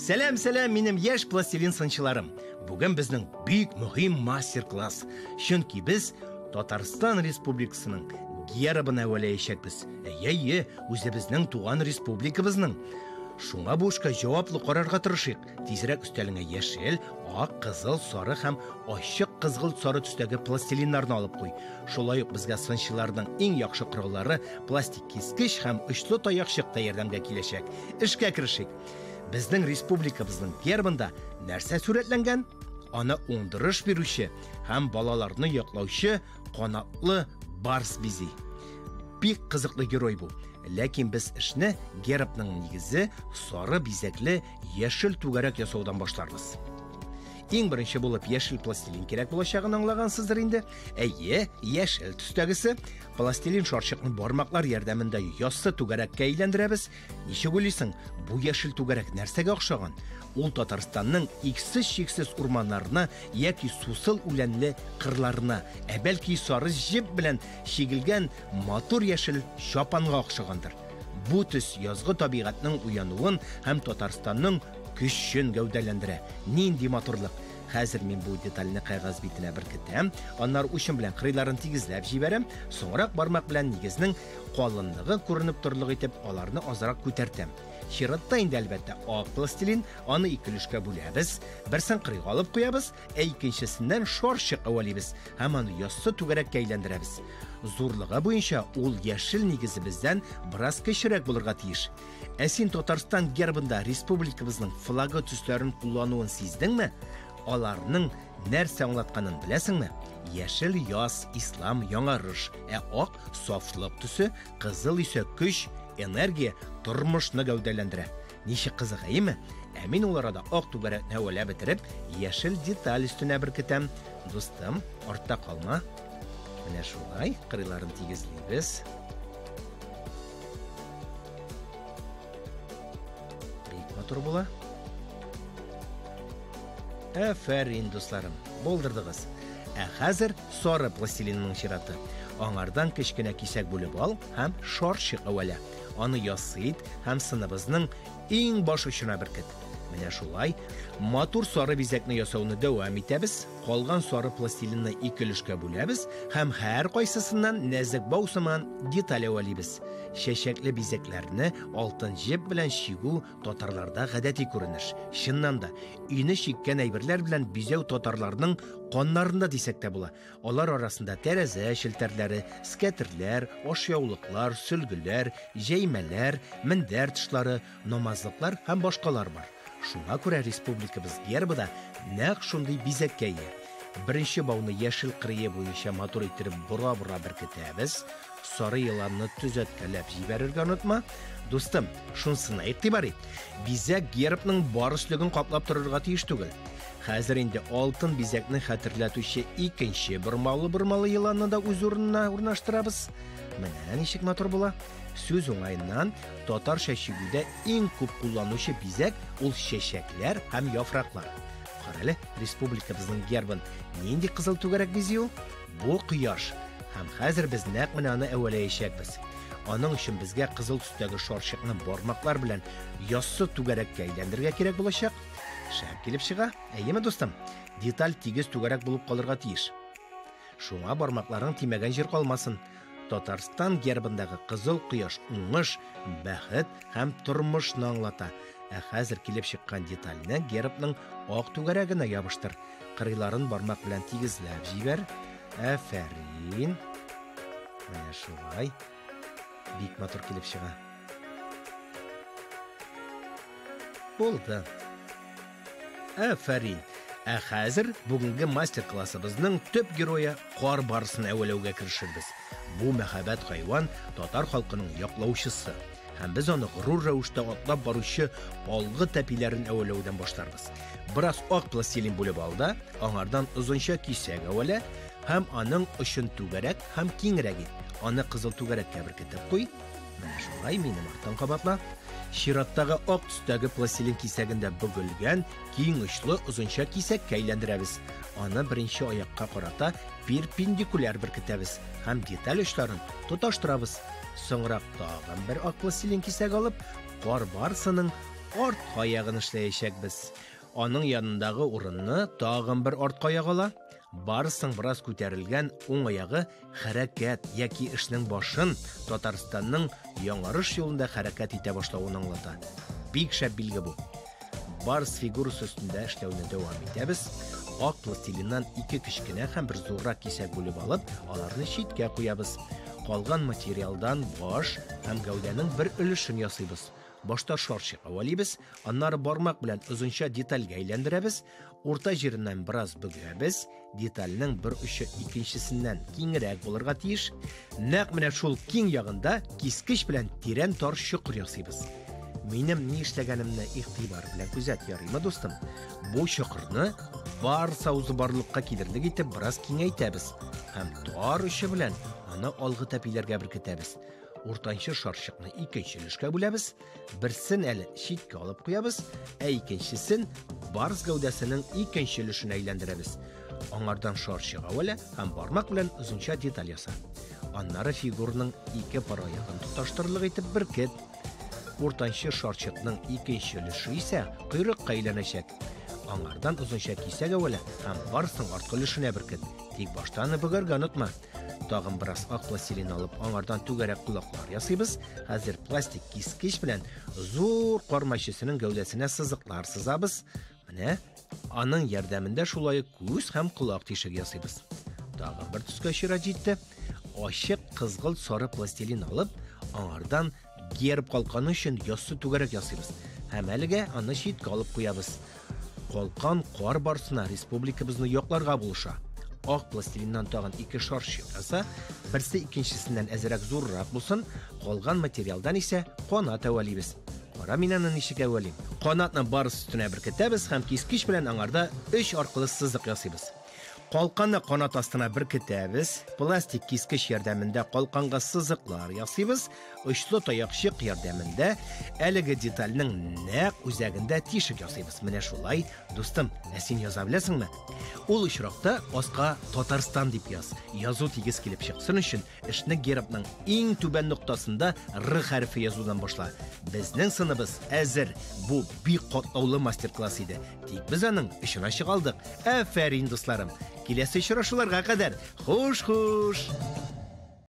Сәлам, сәлам, минем яшь пластилин сынчыларым. Бүген безнең бик мөһим мастер-класс. Чөнки без Татарстан Республикасының гербын әвәләячәкбез. Әйе, үзебезнең туган республикабызның. Шуңа бу эшкә җаваплы карарга тырышыйк. Тизрәк өстәлеңә яшел, ак, кызыл, сары һәм ачык кызгылт сары төстәге пластилиннарны алып куй. Шулай ук безгә сынчыларның иң яхшы кораллары пластик кискеч һәм очлы таякчык та ярдәмгә киләчәк. Эшкә керешик. Безнең республикабызның гербында нәрсә сурәтләнгән? Аны уңдырыш бирүче һәм балаларны яклаучы канатлы барс бизи. Бик кызыклы герой бу. Ләкин без эшне гербның нигезе сары бизәкле яшел түгәрәк ясаудан башларбыз. Иң беренче булып яшел пластилин кирәк булачагын аңлагансыздыр инде. Әйе, яшел төстәгесе. Пластилин шарчыкны бармаклар ярдәмендә яссы түгәрәккә әйләндерәбез. Ничек уйлыйсың, бу яшел түгәрәк нәрсәгә охшаган? Ул Татарстанның иксез-чиксез урманнарына яки сусыл үләнле кырларына, ә бәлки сары җеп белән чигелгән матур яшел чапанга охшагандыр. Бу төс язгы табигатьнең уянуын һәм Татарстанның көчен гәүдәләндерә. Нинди матурлык! Хәзер мин бу детальне кәгазь битенә беркетәм, аннары учым белән кырыйларын тигезләп җибәрәм, соңрак бармак белән нигезнең калынлыгы күренеп торырлык итеп аларны азрак күтәртәм. Чиратта инде әлбәттә ак пластилин, аны ике өлешкә бүләбез, берсен кырыйга алып куябыз, ә икенчесеннән шарчык әвәлибез һәм аны яссы түгәрәккә әйләндерәбез. Зурлыгы буенча ул яшел нигезебездән бераз кечерәк булырга тиеш. Ә син Татарстан гербында республикабызның флагы төсләрен куллануын сиздеңме? Аларның нәрсә аңлатканын беләсеңме? Яшел яз, ислам, яңарыш, ә ак сафлык төсе, кызыл исә көч, энергия, тормышны гәүдәләндерә. Ничек кызык, әйеме? Ә мин ул арада ак түгәрәкне әвәләп бетереп, яшел деталь өстенә беркетәм. Дустым, артта калма. Менә шулай, кырыйларын тигезлибез. Бик матур була. Афәрин, дусларым, булдырдыгыз. Ә хәзер сары пластилинның чираты. Аңардан кечкенә кисәк бүлеп ал һәм шарчык әвәлә. Аны яссы ит һәм сыныбызның иң баш очына беркет. Менә шулай матур сары бизәкне ясауны дәвам итәбез. Калган сары пластилинны ике өлешкә бүләбез һәм һәр кайсысыннан нәзек бау сыман деталь әвәлибез. Чәчәкле бизәкләрне алтын җеп белән чигү татарларда гадәти күренеш. Чыннан да, өйне чиккән әйберләр белән бизәү татарларның каннарында дисәк тә була. Алар арасында тәрәзә челтәрләре, скәтерләр, ашъяулыклар, сөлгеләр, җәймәләр, мендәр тышлары, намазлыклар һәм башкалар бар. Шуңа күрә республикабыз гербы да нәкъ шундый бизәккә ия. Беренче бауны яшел кырые буенча матур иттереп бора-бора беркетәбез. Сары еланны төзәткәләп җибәрергә онытма. Дустым, шунысына игътибар ит. Бизәк гербның бар өслеген каплап торырга тиеш түгел. Хәзер инде алтын бизәкне хәтерләтүче икенче бормалы-бормалы еланны да үз урынына урнаштырабыз. Менә ничек матур була. Сүз уңаеннан, татарча чигүдә иң күп кулланучы бизәк ул чәчәкләр һәм яфраклар. Карале, республикабызның гербын нинди кызыл түгәрәк бизи ул? Бу кояш. Һәм хәзер без нәкъ менә аны әвәләячәкбез. Аның өчен безгә кызыл төстәге шарчыкны бармаклар белән яссы түгәрәккә әйләндерергә кирәк булачак. Шәп килеп чыга. Әйеме, дустым? Деталь тигез түгәрәк булып калырга тиеш. Шуңа бармакларың тимәгән җир калмасын. Татарстан гербындагы кызыл кояш уңыш, бәхет һәм тормышны аңлата. Ә хәзер килеп чыккан детальне гербның ак түгәрәгенә ябыштыр. Кырыйларын бармак белән тигезләп җибәр. Афәрин. Менә шулай. Бик матур килеп чыга. Булды. Афәрин. Ә хәзер бүгенге мастер-классыбызның төп герое кар барсын әвәләүгә керешербез. Бу мәһабәт хайван татар халкының яклаучысы. Һәм без аны горур рәвештә атлап баручы алгы тәпиләрен әвәләүдән башларбыз. Бераз ак пластилин бүлеп ал да, аңардан озынча кисәк әвәлә һәм аның очын түгәрәк һәм киңрәк ит. Аны кызыл түгәрәккә беркетеп куй. Менә шулай минем арттан кабатла. Чираттагы ак төстәге пластилин кисәгендә бөгелгән киң очлы озынча кисәккә әйләндерәбез. Аны беренче аякка карата перпендикуляр беркетәбез һәм деталь очларын тоташтырабыз. Соңрак тагын бер ак пластилин кисәге алып, кар барсының арткы аягын эшләячәкбез. Аның янындагы урынны тагын бер арткы аяк ала. Барсның бераз күтәрелгән уң аягы хәрәкәт яки эшнең башын, Татарстанның яңарыш юлында хәрәкәт итә башлавын аңлата. Бик шәп билге бу. Барс фигурасы өстендә эшләүне дәвам итәбез. Ак пластилиннан ике кечкенә һәм бер зуррак кисәк бүлеп алып, аларны читкә куябыз. Калган материалдан баш һәм гәүдәнең бер өлешен ясыйбыз. Башта шарчык әвәлибез, аннары бармак белән озынча детальгә әйләндерәбез, урта җиреннән бераз бөгәбез, детальнең бер очы икенчесеннән киңрәк булырга тиеш. Нәкъ менә шул киң ягында кискеч белән тирән тар чокыр ясыйбыз. Минем ни эшләгәнемне игътибар белән күзәт, ярыймы, дустым? Бу чокырны барс авызы барлыкка килерлек итеп бераз киңәйтәбез һәм тар очы белән аны алгы тәпиләргә беркетәбез. Уртанчы шарчыкны икенче өлешкә бүләбез, берсен әле читкә алып куябыз, ә икенчесен барс гәүдәсенең икенче өлешенә әйләндерәбез. Аңардан шарчык әвәлә һәм бармак белән озынча деталь яса. Аннары фигурның ике пар аягын тоташтырырлык итеп беркет. Уртанчы шарчыкның икенче өлеше исә койрыкка әйләнәчәк. Аңардан озынча кисәк әвәлә һәм барсның арткы өлешенә беркет. Тик башта аны бөгәргә онытма. Тагын бераз ак пластилин алып, аңардан түгәрәк колаклар ясыйбыз. Хәзер пластик кискеч белән зур кар мәчесенең гәүдәсенә сызыклар сызабыз. Менә аның ярдәмендә шулай ук күз һәм колак тишеге ясыйбыз. Тагын бер төскә чират җитте. Ачык кызгылт сары пластилин алып, аңардан герб калканы өчен яссы түгәрәк ясыйбыз. Һәм әлегә аны читкә алып куябыз. Калкан кар барсына республикабызны якларга булыша. Ак пластилиннан тагын ике шарчык яса, берсе икенчесеннән әзрәк зуррак булсын, калган материалдан исә канат әвәлибез. Кара, мин аны ничек әвәлим. Канатны барс өстенә беркетәбез һәм кискеч белән аңарда өч аркылы сызык ясыйбыз. Калканны канат астына беркетәбез, пластик кискеч ярдәмендә калканга сызыклар ясыйбыз, очлы таякчык ярдәмендә әлеге детальнең нәкъ үзәгендә тишек ясыйбыз. Менә шулай, дустым, ә син яза беләсеңме? Ул очракта аска Татарстан дип яз. Язу тигез килеп чыксын өчен эшне гербның иң түбән ноктасында Р хәрефе язудан башла. Безнең сыныбыз әзер. Бу бик катлаулы мастер-класс иде. Тик без аның очына чыга алдык. Афәрин, дусларым. Киләсе очрашуларга кадәр. Хуш-хуш!